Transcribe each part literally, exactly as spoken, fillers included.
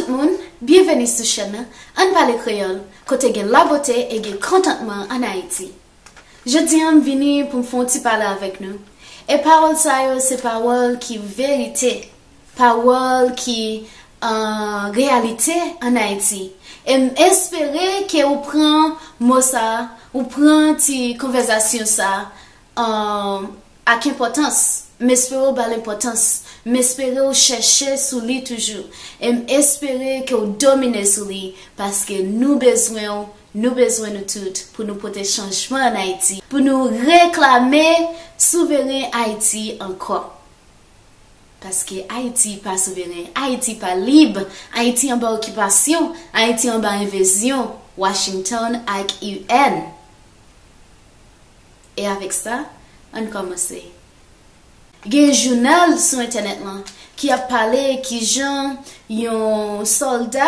Tout moun, byenveni sou chèn nan Ann Pale Kreyòl, kote gen labote e gen kontantman ann Ayiti. Jodi a, m vini pou m fè yon ti pale avèk nou. E pawòl sa yo, se pawòl ki verite, pawòl ki, euh, reyalite ann Ayiti. E m espere ke ou pran mo sa, ou pran ti konvèsasyon sa, euh, ak enpòtans. M espere w ba l enpòtans. M espere w chèche sou li toujou. E m espere ke w domine sou li, paske nou bezwen w, nou bezwen nou tout pou nou pote chanjman ann Ayiti, pou nou reklame souveren Ayiti ankò. Paske Ayiti pa souveren, Ayiti pa lib, Ayiti anba okipasyon, Ayiti anba envazyon Washington ak U N. E avèk sa, ann kòmanse. Gen jounal sou entènèt lan ki ap pale kijan yon sòlda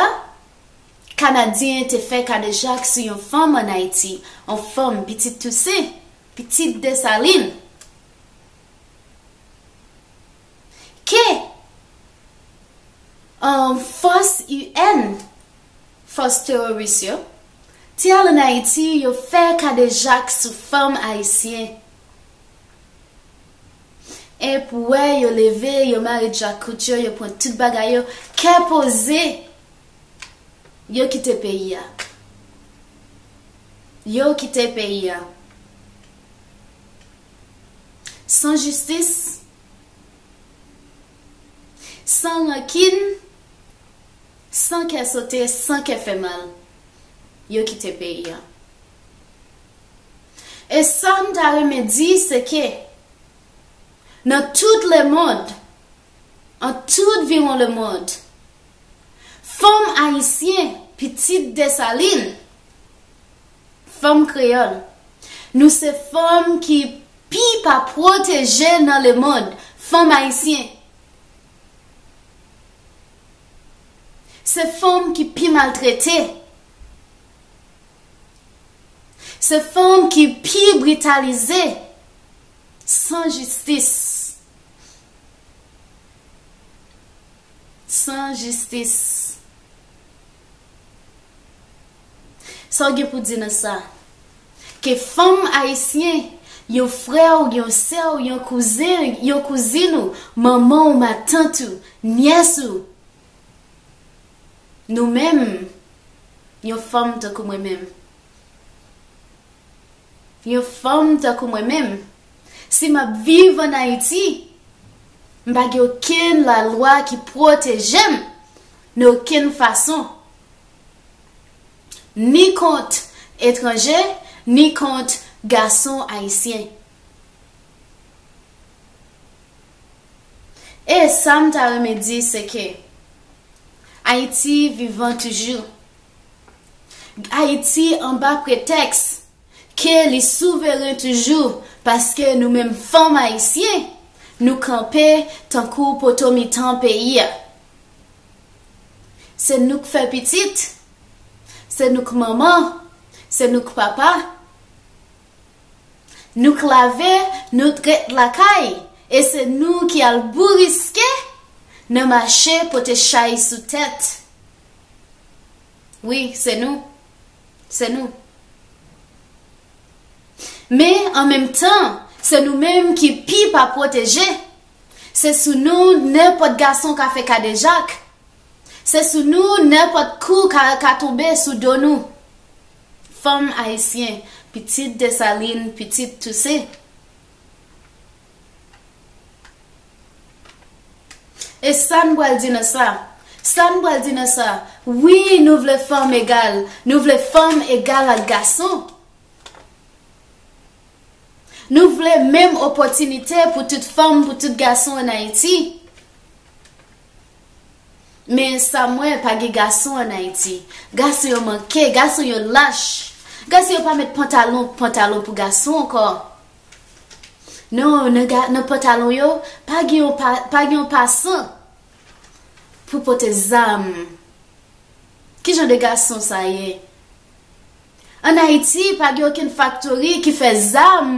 kanadyen te fè kadejak sou yon fanm ann Ayiti, yon fanm pitit Tousen, pitit Desalin. Ke, um, fòs U N, fòs teworis yo, te al ann Ayiti, yo fè kadejak sou fanm ayisyen. E pou wè, yo leve, yo mare djakout yo, yo pran tout bagay yo, kè poze, yo kite peyi a. Yo kite peyi a. San jistis, san rankin, san kè sote, san kè fè mal, yo kite peyi a. E sa m ta renmen di, se ke nan tout lemonn, an tout viwon lemonn, fanm ayisyen, pitit Desalin, fanm kreyòl, nou se fanm ki pi pa pwoteje nan lemonn, fanm ayisyen. Se fanm ki pi maltrete. Se fanm ki pi britalize. San jistis. San jistis. Sa w gen pou di nan sa? Ke fanm ayisyen, yon frè w, yon sè w, yon kouzen, yon kouzin ou, manman w, matant ou, nyès ou, nou menm, yon fanm tankou mwen menm. Yon fanm tankou mwen menm. Si m ap viv ann Ayiti, m pa gen okenn lalwa ki pwoteje m nan okenn fason. Ni kont etranje, ni kont gason ayisyen. E sa m ta renmen di, se ke Ayiti vivan toujou. Ayiti anba pretèks ke li souveren toujou, paske nou menm fanm ayisyen, nou kanpe tankou poto mitan peyi a. Se nou k fè pitit, se nou k manman, se nou k papa. Nou k lave, nou t ret lakay, e se nou ki al bouriske nan mache pote chay sou tèt. Wi, se nou. Se nou. Men, an menm tan, se nou menm ki pi pa pwoteje. Se sou nou nenpòt gason ka fè kadejak. Se sou nou nenpòt kou ka, ka tonbe sou do nou. Fanm ayisyen, pitit Desalin, pitit Tousen. E sa n pral di nan sa? Sa n pral di nan sa? Wi, nou vle fanm egal. Nou vle fanm egal ak gason. Nou vle menm opòtinite pou tout fanm, pou tout gason ann Ayiti. Men sa m wè, pa gen gason ann Ayiti. Gason yo manke, gason yo lach. Gason yo pa met pantalon, pantalon pou gason ankò. Non, nan ga-, nan pantalon yo, pa gen yon pa, pa gen yon pasan pou pote zam. Ki jan de gason sa ye? Ann Ayiti, pa gen okenn faktori ki fè zam.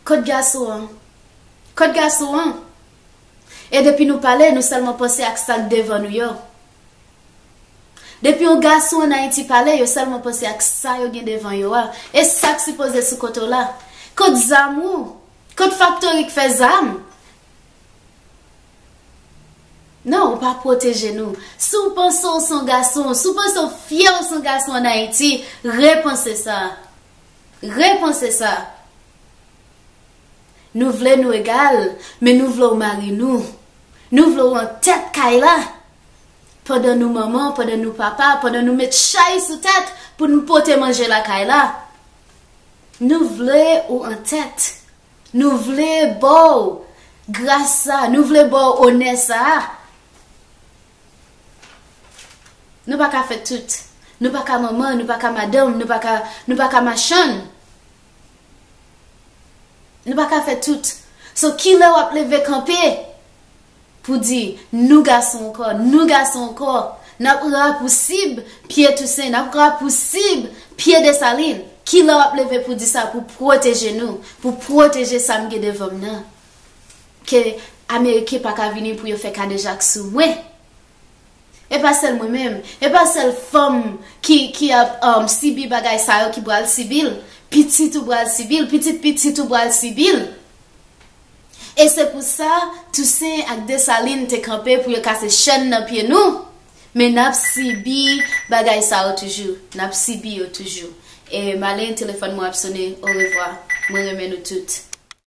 Kot gason an? Kot gason an? E depi nou pale, nou sèlman panse ak sa k devan nou yo. Depi yon gason ann Ayiti pale, yo sèlman panse ak sa yo gen devan yo a. E sa k sipoze sou kote w la? Kot zam ou? Kot faktori k fè zam? Non, ou pa pwoteje nou. Si w panse w se yon gason, si w panse w fyè w se yon gason ann Ayiti, repanse sa. Repanse sa. Nou vle nou egal, men nou vle w mari nou. Nou vle w an tèt kay la. Pandan nou manman, pandan nou papa, pandan nou met chay sou tèt pou nou pote manje lakay la. Nou vle ou an tèt. Nou vle ba w gras sa, nou vle ba w onè sa. Nou pa ka fè tout. Nou pa ka manman, nou pa ka madanm, nou pa ka, nou pa ka machann. Nou pa ka fè tout. So, kilè w ap leve kanpe pou di, nou gason ankò, nou gason ankò. N ap rapousib pye Tousen, n ap rapousib pye Desalin. Kilè w ap leve pou di sa, pou pwoteje nou, pou pwoteje sa m gen devan m nan? Ke Ameriken pa ka vini pou yo fè kadejak sou mwen. E pa sèl mwen menm, e pa sèl fanm ki, ki ap um, sibi bagay sa yo ki pral sibi l. Pitit ou pral sibi l, pitit pitit ou pral sibi l. E se pou sa, Tousen ak Desalin te kanpe pou yo kase chèn nan pye nou. Men n ap sibi bagay sa yo toujou. N ap sibi yo toujou. E malen, telefòn mwen ap sonnen. Orevwa. Mwen renmen nou tout.